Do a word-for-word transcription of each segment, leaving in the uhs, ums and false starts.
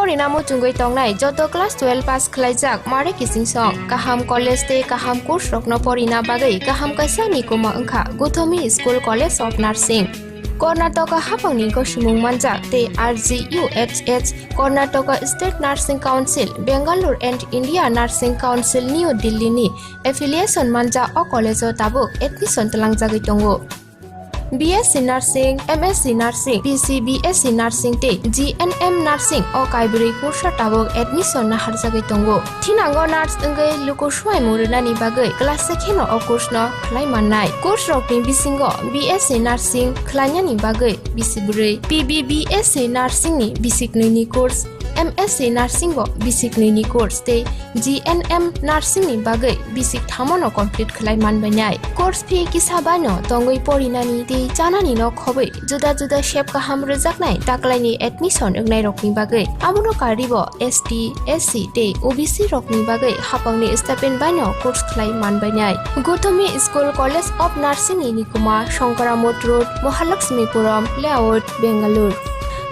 Porina muchungwi tongnai joto class twelve pass khlaijak mare kichingsong kaham college tei kaham course rokno porina bagwi kaham kaisa ni kuma wngkha Guthomi School College of Nursing. Karnataka haphangni gosimung manjak tei R G U H H, Karnataka State Nursing Council, Bangalore and India Nursing Council, New Delhi ni affiliation manjak o college o tabuk admission twlangjagwi tongo. B S C Nursing, M S C Nursing, P C B S C Nursing tei G N M Nursing o kaibrwi course o tabuk admission naharjagwi tongo. Thinango nurse wngwi luku swimung rwnani bagwi class se kheno o course no khlai mannai. Course rokni bisingo B S C Nursing khlainani bagwi bisi bwrwi, P B B S C Nursing ni bisi knwi ni course, M S C Nursing bo bisi knwi ni course tei G N M Nursing ni bagwi bisi thamo no complete khlai manbainai. Course fee kisa bai no tongwi porinani tei chanani no khobwi juda juda sep kaham rwjaknai taklaini admission wngnairokni bagwi. Abono karwibo S T, S C tei O B C rokni bagwi haphangni stipend bai no course khlai manbainai. Guthomi School College of Nursing ni nikuma Shankaramot Road, Mahalakshmipuram Layout, Bangalore.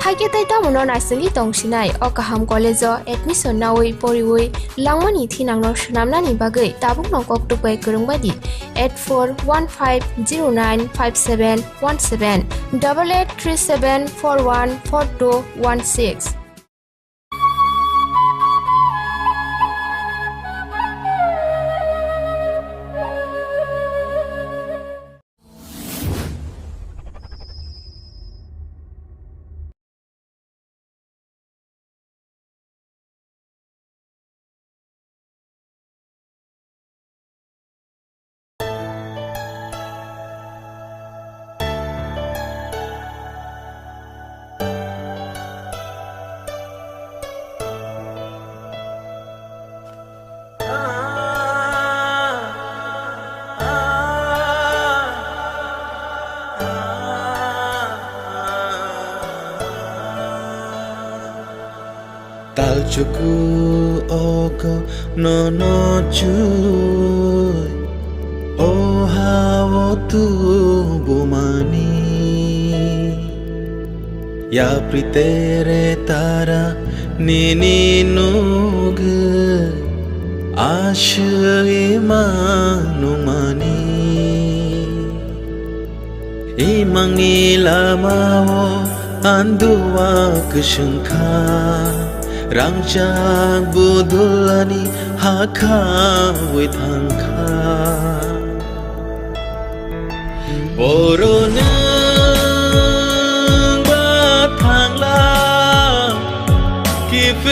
Haikhe tei tamono naisingwi tongsinai o kaham college o admission nawi poriwi langmani thinangno swnamnani bagwi tabukno kok tukbai kwrwngbaidi eight four one five zero nine five seven one seven, double eight three seven four one four two one six. Talchuku ogo nono chui, o hao tu bumani. Yapri tere tara nini nugu ashu ima nungmani. Imangni lamao andua kwswngkha, rangchak budulani hakha wi thangkha. Oro nwng ba thangla, kiphil